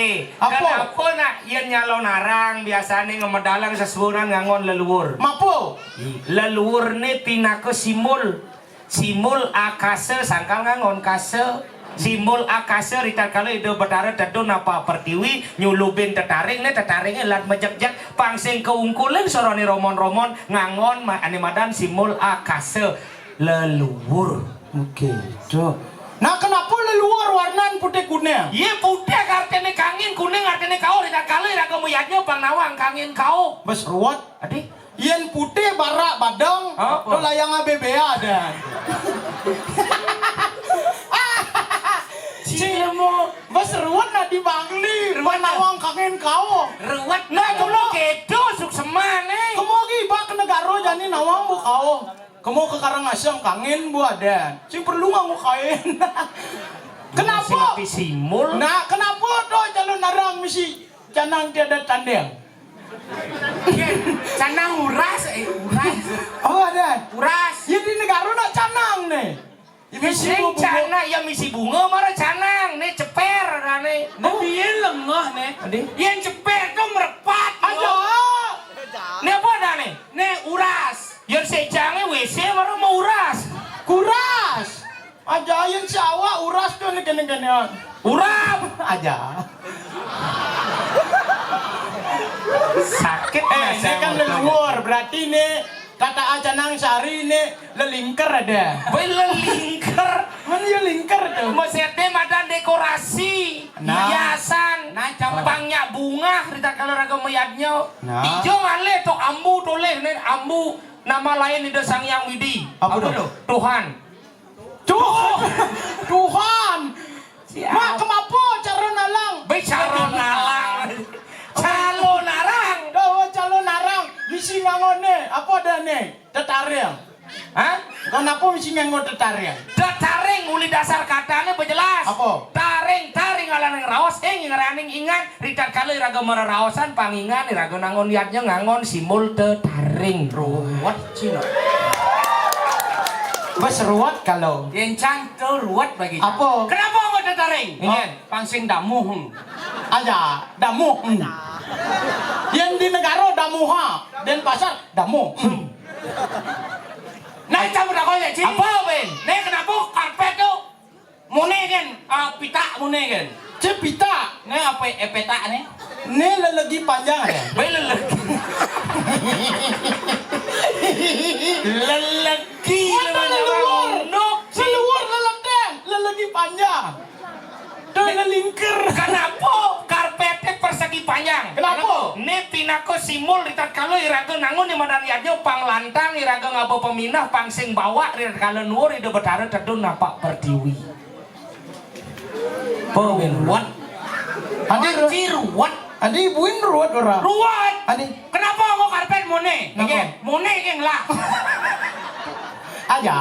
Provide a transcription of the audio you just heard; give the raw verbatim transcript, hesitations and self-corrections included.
Eh, apa? Kenapa nak yén nyalonarang biasané ngamedalang sesuunan nganggon leluur? Mapa? Leluurné pinaka simbol. Simbol akasa, sangkal nganggon kasa. Simbol akasa ritatkala Ida Betara tedun napak pertiwi, nyulubin tetaring, né tetaringé lan majekjek, pang sing kaungkulin sorané romon-romon, nganggon ma-, ané madan simbol akasa, leluur. Oké, cok. Nah, kenapa leluur warnan putih kuning? Yé putih artiné kangin, kuning artiné kauh, ritatkala iraga mayadnya pang nawang kangin kauh. Bes ruwet. Adi? Yén putih barak badeng, apa? To layang abébéa, Dan. Cing, bes ruwet nak di Bangli, ruwet nawang kangin kauh. Ruwet. Nah, kemo kéto suksemané. Kemo ki ba ka negara jani nawang ba kauh. Kemo ka Karangasem kangin ba, Dan. Sing perlu nganggo kain. Kenapa? Sing api simul. Nah, kenapa to calonarang misi canang tiada tanding? Canang uras, eh, uras. Oh, ada. Uras. Ya, di negara nak canang né. Ya, misi bunga. Canang, ya misi bunga mara canang, né ceper adané. Né piye lengeh né? Adi? Yén ceper to mrepat. Ada. Né apa adané? Né uras. Yén séjangé W C mara mau uras. Kuras. Aja yén si awak uras to né kéné-kéné. Urap. Aja. Sakit. Eh, ini kan leluur, berarti né kata acanang sari né lelingker ada. Woi, lelingker. Mana ya lingker to? Maksudné madan dekorasi, nah. Hiasan, nah, pang nyak bungah ritatkala raga mayadnya. Nah. Ijo ngalih to ambu tolih né ambu nama lain Ida Sang Hyang Widi. Apa to? Tuhan. Tuh, Tuhan. Siap. Mak, kemapa calonarang? Bé calonarang. Calonarang. Dah, calonarang. Misi nganggoné. Apa adané? Tetaring. Hah? Kenapa misi nganggo tetaring? Tetaring, uli dasar katané ba jelas. Apa? Taring, taring ngalaning raos, ing ngaraning ingan. Ritatkala iraga mararaosan pangingan, iraga nganggon yadnya nganggon simbol tetaring. Ruwet, Cina. Bes ruwet kalau. Yén cang to ruwet bagi. Apa? Kenapa nganggo tetaring? Ingat, pang sing damuh. Aja, damuh. Yén di negara damuha, Denpasar damuh. Nah, cang takon ya, Cing. Apa, Ben? Né, kenapa karpet to? Muné kan, ah, pitak muné kan. Cé pitak. Né apa, eh, petak né? Né lelegi panjang ya? Bé lelegi. Lelegi. Wah, leluur. Leluur, Cing. Leluur leledeng, lelegi panjang. To lelingker. Kenapa karpeté persegi panjang? Kenapa? Né pinaka simbol ritatkala iraga nangun di madan yadnya pang lantang iraga ngaba paminah pang sing bawak ritatkala nuwur Ida Betara tedun napak pertiwi. Ruwet. Adi, Adi ruwet. Adi buin ruwet ora? Ruwet. Adi. Kenapa nganggo karpet muné? Kenapa? Nggih, muné nggih lah. Aja.